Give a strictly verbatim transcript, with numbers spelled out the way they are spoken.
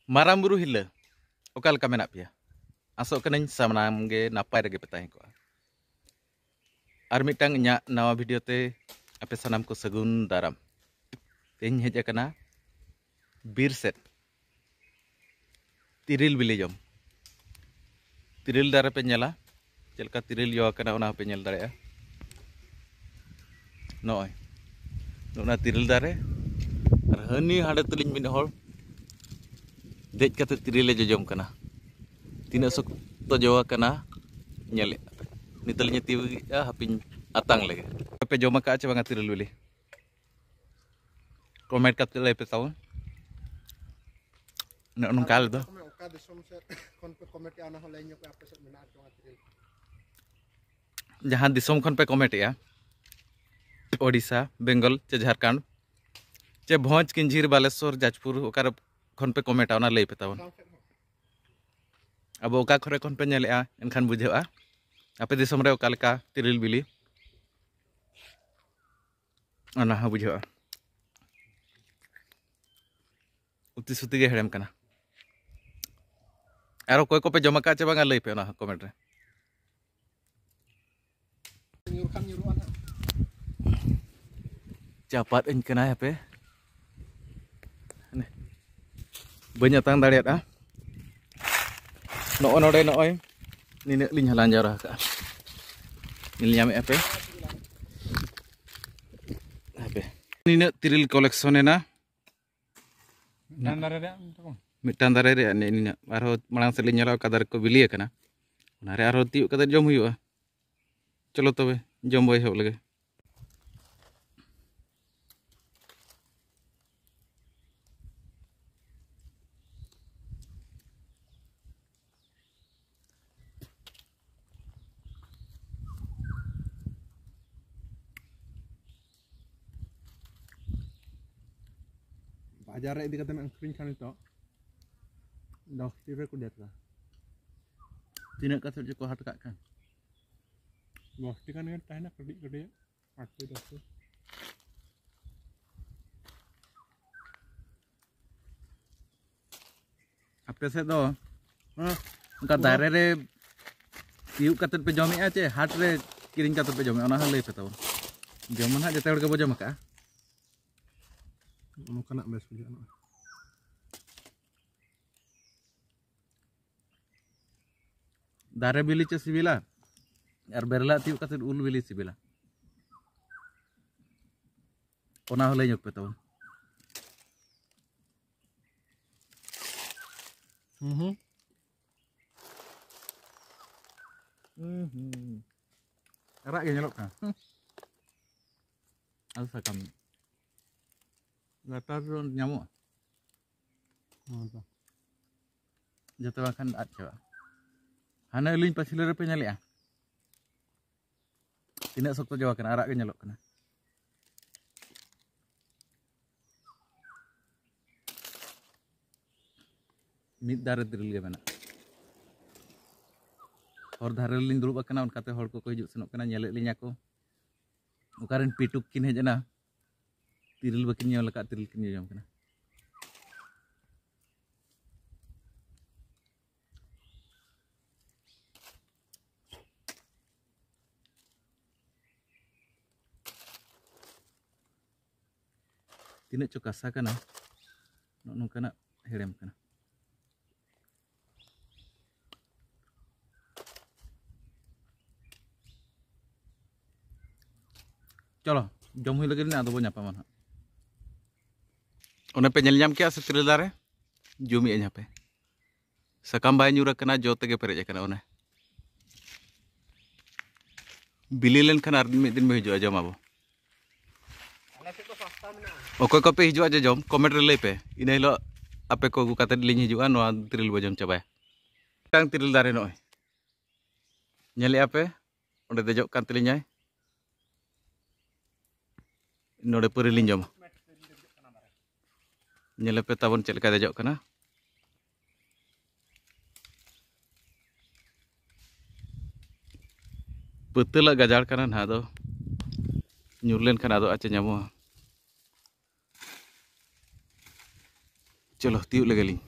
ᱢᱟᱨᱟᱝ ᱵᱩᱨᱩ ᱦᱤᱨᱞᱟᱹ, ᱚᱠᱟ ᱞᱮᱠᱟ ᱢᱮᱱᱟᱜ ᱯᱮᱭᱟ? ᱟᱥᱚᱜ ᱠᱟᱹᱱᱟᱹᱧ ᱥᱟᱱᱟᱢ ᱜᱮ ᱱᱟᱯᱟᱭ ᱨᱮᱜᱮ ᱯᱮ ᱛᱟᱦᱮᱸ ᱠᱚᱜᱼᱟ᱾ ᱟᱨ ᱢᱤᱫᱴᱟᱝ ᱤᱧᱟᱹᱜ ᱱᱟᱣᱟ ᱵᱷᱤᱰᱤᱭᱳ ᱛᱮ ᱟᱯᱮ ᱥᱟᱱᱟᱢ ᱠᱚ ᱥᱟᱹᱜᱩᱱ ᱫᱟᱨᱟᱢ᱾ ᱛᱮᱦᱮᱧ ᱦᱮᱡ ᱟᱠᱟᱱᱟ ᱵᱤᱨ ᱥᱮᱫ ᱛᱤᱨᱤᱞ ᱵᱤᱞᱤ ᱡᱚᱢ᱾ ᱛᱤᱨᱤᱞ ᱫᱟᱨᱮ ᱯᱮ ᱧᱮᱞᱟ ᱪᱮᱫ ᱞᱮᱠᱟ ᱛᱤᱨᱤᱞ ᱡᱚ ᱟᱠᱟᱱᱟ, ᱚᱱᱟ ᱦᱚᱸᱯᱮ ᱧᱮᱞ ᱫᱟᱲᱮᱭᱟᱜᱼᱟ᱾ ᱱᱚᱜᱼᱚᱭ ᱱᱚᱜᱼᱚ ᱱᱟ ᱛᱤᱨᱤᱞ ᱫᱟᱨᱮ, ᱟᱨ ᱦᱟᱹᱱᱤ ᱦᱟᱸᱰᱮ ᱛᱟᱹᱞᱤᱧ ᱢᱤᱫ ᱦᱚᱲ ᱫᱮᱡ ᱠᱟᱛᱮ ᱛᱤᱨᱤᱞᱮ ᱡᱚᱡᱚᱢ ᱠᱟᱱᱟ᱾ ᱛᱤᱱᱟᱹᱜ ᱥᱚᱠᱛᱚ ᱡᱚ ᱟᱠᱟᱱᱟ ᱧᱮᱞᱮᱫ ᱯᱮ᱾ ᱱᱤᱛᱚᱜ ᱞᱤᱧ ᱛᱤᱭᱳᱜᱮᱜᱼᱟ, ᱦᱟᱯᱤᱧ ᱟᱛᱟᱝ ᱞᱮᱜᱮ᱾ ᱟᱯᱮ ᱡᱚᱢ ᱟᱠᱟᱫᱼᱟ ᱪᱮ ᱵᱟᱝᱟ ᱛᱤᱨᱤᱞ ᱵᱤᱞᱤ? ᱠᱚᱢᱮᱱᱴ ᱠᱟᱛᱮ ᱞᱟᱹᱭ ᱯᱮ ᱛᱟᱵᱚᱱ᱾ ᱱᱚᱜᱼᱚ ᱱᱚᱝᱠᱟ ᱟᱞᱮ ᱫᱚ᱾ ᱚᱠᱟ ᱫᱤᱥᱚᱢ ᱥᱮᱫ ᱠᱷᱚᱱ ᱯᱮ ᱠᱚᱢᱮᱱᱴ ᱮᱜᱼᱟ, ᱚᱱᱟ ᱦᱚᱸ ᱞᱟᱹᱭ ᱧᱚᱜ ᱯᱮ, ᱟᱯᱮ ᱥᱮᱫ ᱢᱮᱱᱟᱜᱼᱟ ᱥᱮ ᱵᱟᱝ ᱛᱤᱨᱤᱞ? ᱡᱟᱦᱟᱸ ᱫᱤᱥᱚᱢ ᱠᱷᱚᱱ ᱯᱮ ᱠᱚᱢᱮᱱᱴ ᱮᱜᱼᱟ, ᱳᱰᱤᱥᱟ, ᱵᱮᱝᱜᱚᱞ ᱪᱮ ᱡᱷᱟᱲᱠᱷᱚᱸᱰ ᱪᱮ ᱵᱷᱚᱸᱡᱽ, ᱠᱤᱧᱡᱷᱤᱨ, ᱵᱟᱞᱮᱥᱚᱨ, ᱡᱟᱡᱽᱯᱩᱨ, ᱚᱠᱟᱨᱮ ᱠᱷᱚᱱ ᱯᱮ ᱠᱚᱢᱮᱱᱴᱟ, ᱚᱱᱟ ᱞᱟᱹᱭ ᱯᱮ ᱛᱟᱵᱚᱱ᱾ ᱟᱵᱚ ᱚᱠᱟ ᱠᱚᱨᱮ ᱠᱷᱚᱱ ᱯᱮ ᱧᱮᱞᱮᱜᱼᱟ, ᱮᱱᱠᱷᱟᱱ ᱵᱩᱡᱷᱟᱹᱜᱼᱟ ᱟᱯᱮ ᱫᱤᱥᱚᱢ ᱨᱮ ᱚᱠᱟ ᱞᱮᱠᱟ ᱛᱤᱨᱤᱞ ᱵᱤᱞᱤ, ᱚᱱᱟ ᱦᱚᱸ ᱵᱩᱡᱷᱟᱹᱜᱼᱟ᱾ ᱩᱛᱤ ᱥᱩᱛᱤ ᱜᱮ ᱦᱮᱲᱮᱢ ᱠᱟᱱᱟ᱾ ᱟᱨ ᱚᱠᱚᱭ ᱠᱚᱯᱮ ᱡᱚᱢ ᱟᱠᱟᱫ ᱪᱮ ᱵᱟᱝᱟ, ᱞᱟᱹᱭ ᱯᱮ ᱚᱱᱟ ᱦᱚᱸ ᱠᱚᱢᱮᱱᱴ ᱨᱮ᱾ ᱧᱩᱨ ᱠᱷᱟᱱ ᱧᱩᱨᱩᱜᱼᱟ ᱱᱟᱦᱟᱜ᱾ ᱪᱟᱯᱟᱫ ᱟᱹᱧ ᱠᱟᱱᱟᱭ ᱦᱟᱯᱮ᱾ ᱦᱟᱱᱮ ᱵᱟᱹᱧ ᱟᱛᱟᱝ ᱫᱟᱲᱮᱭᱟᱫᱼᱟ᱾ ᱱᱚᱜᱼᱚ ᱱᱚᱰᱮ ᱱᱚᱜᱼᱚᱭ ᱱᱤᱱᱟᱹᱜ ᱞᱤᱧ ᱦᱟᱞᱟᱝ ᱡᱟᱣᱨᱟ ᱟᱠᱟᱫᱼᱟ᱾ ᱧᱮᱞ ᱧᱟᱢᱮᱫᱼᱟ ᱯᱮ? ᱦᱟᱯᱮ᱾ ᱱᱤᱱᱟᱹᱜ ᱛᱤᱨᱤᱞ ᱠᱟᱞᱮᱠᱥᱚᱱ ᱮᱱᱟ᱾ ᱢᱤᱫᱴᱟᱝ ᱫᱟᱨᱮ ᱨᱮᱭᱟᱜ ᱢᱤᱫᱴᱟᱝ ᱫᱟᱨᱮ ᱨᱮᱭᱟᱜ ᱱᱮ-, ᱱᱤᱱᱟᱹᱜ᱾ ᱟᱨᱦᱚᱸ ᱢᱟᱲᱟᱝ ᱥᱮᱫ ᱞᱤᱧ ᱧᱮᱞᱟ ᱚᱠᱟ ᱫᱟᱨᱮ ᱠᱚ ᱵᱤᱞᱤ ᱟᱠᱟᱱᱟ, ᱚᱱᱟ ᱨᱮ ᱟᱨᱦᱚᱸ ᱛᱤᱭᱳᱜ ᱠᱟᱛᱮ ᱡᱚᱢ ᱦᱩᱭᱩᱜᱼᱟ᱾ ᱪᱚᱞᱚ ᱛᱚᱵᱮ ᱡᱚᱢ ᱵᱚ ᱮᱦᱚᱵ ᱞᱮᱜᱮ᱾ ᱵᱟᱡᱟᱨ ᱨᱮ ᱤᱫᱤ ᱠᱟᱛᱮᱢ ᱟᱹᱠᱷᱨᱤᱧ ᱠᱷᱟᱱ ᱱᱤᱛᱚᱜ ᱫᱚᱥ ᱴᱤ ᱨᱮ ᱠᱩᱲᱤ ᱴᱟᱠᱟ᱾ ᱛᱤᱱᱟᱹᱜ ᱠᱟᱛᱮ ᱪᱚᱠᱚ ᱦᱟᱴ ᱠᱟᱜ ᱠᱷᱟᱱ? ᱫᱚᱥ ᱴᱤ ᱜᱟᱱ ᱜᱮ ᱛᱟᱦᱮᱱᱟ ᱠᱟᱹᱴᱤᱡ ᱠᱟᱹᱴᱤᱡ, ᱟᱴ ᱴᱤ ᱫᱚᱥ ᱴᱤ᱾ ᱟᱯᱮ ᱥᱮᱫ ᱫᱚ ᱦᱮᱸ᱾ ᱚᱱᱠᱟ ᱫᱟᱨᱮ ᱨᱮ ᱛᱤᱭᱩᱜ ᱠᱟᱛᱮᱫ ᱯᱮ ᱡᱚᱢᱮᱜᱼᱟ ᱪᱮ ᱦᱟᱴ ᱨᱮ ᱠᱤᱨᱤᱧ ᱠᱟᱛᱮᱫ ᱯᱮ ᱡᱚᱢᱮᱜᱼᱟ? ᱚᱱᱟ ᱦᱚᱸ ᱞᱟᱹᱭ ᱯᱮ ᱛᱟᱵᱚᱱ᱾ ᱡᱚᱢ ᱢᱟ ᱱᱟᱦᱟᱜ ᱡᱚᱛᱚ ᱦᱚᱲ ᱜᱮᱵᱚ ᱡᱚᱢ ᱟᱠᱟᱜᱼᱟ᱾ ᱱᱚᱝᱠᱟᱱᱟᱜ ᱵᱮᱥ ᱵᱩᱡᱷᱟᱹᱜᱼᱟ᱾ ᱱᱚᱜᱼᱚᱭ ᱫᱟᱨᱮ ᱵᱤᱞᱤ ᱪᱮ ᱥᱤᱵᱤᱞᱟ, ᱟᱨ ᱵᱮᱨᱮᱞᱟᱜ ᱛᱤᱭᱩᱜ ᱠᱟᱛᱮᱫ ᱩᱞ ᱵᱤᱞᱤ ᱥᱤᱵᱤᱞᱟ, ᱚᱱᱟ ᱦᱚᱸ ᱞᱟᱹᱭ ᱧᱚᱜ ᱯᱮ ᱛᱟᱵᱚᱱ᱾ ᱦᱩᱸ ᱦᱩᱸ᱾ ᱦᱩᱸ ᱦᱩᱸ᱾ ᱟᱨᱟᱜ ᱜᱮ ᱧᱮᱞᱚᱜ ᱠᱟᱱᱟ᱾ ᱦᱩᱸ᱾ ᱟᱫᱚ ᱥᱟᱠᱟᱢ ᱞᱟᱛᱟᱨ ᱨᱮ ᱧᱟᱢᱚᱜᱼᱟ᱾ ᱦᱮᱸ ᱛᱚ᱾ ᱡᱚᱛᱚ ᱵᱟᱝᱠᱷᱟᱱ ᱟᱫ ᱪᱟᱵᱟᱜᱼᱟ᱾ ᱦᱟᱱᱮ ᱟᱹᱞᱤᱧ ᱯᱟᱹᱪᱷᱞᱟᱹ ᱨᱮᱯᱮ ᱧᱮᱞᱮᱜᱼᱟ, ᱛᱤᱱᱟᱹᱜ ᱥᱚᱠᱛᱚ ᱡᱚ ᱟᱠᱟᱱᱟ, ᱟᱨᱟᱜ ᱜᱮ ᱧᱮᱞᱚᱜ ᱠᱟᱱᱟ᱾ ᱢᱤᱫ ᱫᱟᱨᱮ ᱛᱤᱨᱤᱞ ᱜᱮ ᱢᱮᱱᱟᱜᱼᱟ᱾ ᱦᱚᱨ ᱫᱷᱟᱨᱮ ᱨᱮᱞᱤᱧ ᱫᱩᱲᱩᱵ ᱟᱠᱟᱱᱟ, ᱚᱱᱠᱟᱛᱮ ᱦᱚᱲ ᱠᱚᱠᱚ ᱦᱤᱡᱩᱜ ᱥᱮᱱᱚᱜ ᱠᱟᱱᱟ, ᱧᱮᱞᱮᱫ ᱞᱤᱧᱟ ᱠᱚ᱾ ᱚᱠᱟᱨᱮᱱ ᱯᱤᱴᱩᱠ ᱠᱤᱱ ᱦᱮᱡ ᱮᱱᱟ, ᱛᱤᱨᱤᱞ ᱵᱟᱹᱠᱤᱱ ᱧᱮᱞ ᱟᱠᱟᱫ, ᱛᱤᱨᱤᱞ ᱠᱤᱱ ᱧᱮᱞ ᱡᱚᱝ ᱠᱟᱱᱟ᱾ ᱛᱤᱱᱟᱹᱜ ᱪᱚ ᱠᱟᱥᱟ ᱠᱟᱱᱟ, ᱱᱚᱜᱼᱚ ᱱᱚᱝᱠᱟᱱᱟᱜ ᱦᱮᱲᱮᱢ ᱠᱟᱱᱟ᱾ ᱪᱚᱞᱚ, ᱡᱚᱢ ᱦᱩᱭ ᱞᱟᱹᱜᱤᱫ ᱟᱫᱚ ᱵᱚ ᱧᱟᱯᱟᱢᱟ ᱱᱟᱦᱟᱜ᱾ ᱚᱱᱮ ᱯᱮ ᱧᱮᱞ ᱧᱟᱢ ᱠᱮᱜᱼᱟ ᱥᱮ ᱛᱤᱨᱤᱞ ᱫᱟᱨᱮ? ᱡᱩᱢᱮᱜᱼᱟᱹᱧ ᱦᱟᱯᱮ᱾ ᱥᱟᱠᱟᱢ ᱵᱟᱭ ᱧᱩᱨ ᱟᱠᱟᱱᱟ, ᱡᱚ ᱛᱮᱜᱮ ᱯᱮᱨᱮᱡ ᱟᱠᱟᱱᱟ᱾ ᱚᱱᱮ ᱵᱤᱞᱤ ᱞᱮᱱᱠᱷᱟᱱ ᱟᱨ ᱢᱤᱫ ᱫᱤᱱ ᱵᱚ ᱦᱤᱡᱩᱜᱼᱟ, ᱡᱚᱢ ᱟᱵᱚ᱾ ᱚᱠᱚᱭ ᱠᱚᱯᱮ ᱦᱤᱡᱩᱜᱼᱟ ᱡᱚᱡᱚᱢ, comment ᱨᱮ ᱞᱟᱹᱭ ᱯᱮ᱾ ᱤᱱᱟᱹ ᱦᱤᱞᱳᱜ ᱟᱯᱮ ᱠᱚ ᱟᱹᱜᱩ ᱠᱟᱛᱮᱫ ᱞᱤᱧ ᱦᱤᱡᱩᱜᱼᱟ, ᱱᱚᱣᱟ ᱛᱤᱨᱤᱞ ᱵᱚ ᱡᱚᱢ ᱪᱟᱵᱟᱭᱟ᱾ ᱢᱤᱫᱴᱟᱝ ᱛᱤᱨᱤᱞ ᱫᱟᱨᱮ ᱱᱚᱜᱼᱚᱭ ᱧᱮᱞᱮᱜᱼᱟ ᱯᱮ, ᱚᱸᱰᱮ ᱫᱮᱡᱚᱜ ᱠᱟᱱ ᱛᱟᱹᱞᱤᱧᱟᱭ᱾ ᱱᱚᱰᱮ ᱯᱟᱹᱣᱨᱟᱹ ᱞᱤᱧ ᱡᱚᱢᱟ᱾ ᱧᱮᱞᱮ ᱯᱮ ᱛᱟᱵᱚᱱ ᱪᱮᱫ ᱞᱮᱠᱟ ᱫᱮᱡᱚᱜ ᱠᱟᱱᱟ᱾ ᱯᱟᱹᱛᱟᱹᱞᱟᱜ ᱜᱟᱡᱟᱲ ᱠᱟᱱᱟ ᱱᱟᱦᱟᱜ, ᱟᱫᱚ ᱧᱩᱨ ᱞᱮᱱᱠᱷᱟᱱ ᱟᱫᱚ ᱟᱪᱪᱷᱟ ᱧᱟᱢᱚᱜᱼᱟ᱾ ᱪᱚᱞᱚ, ᱛᱤᱭᱳᱜ ᱞᱮᱜᱮ ᱞᱤᱧ᱾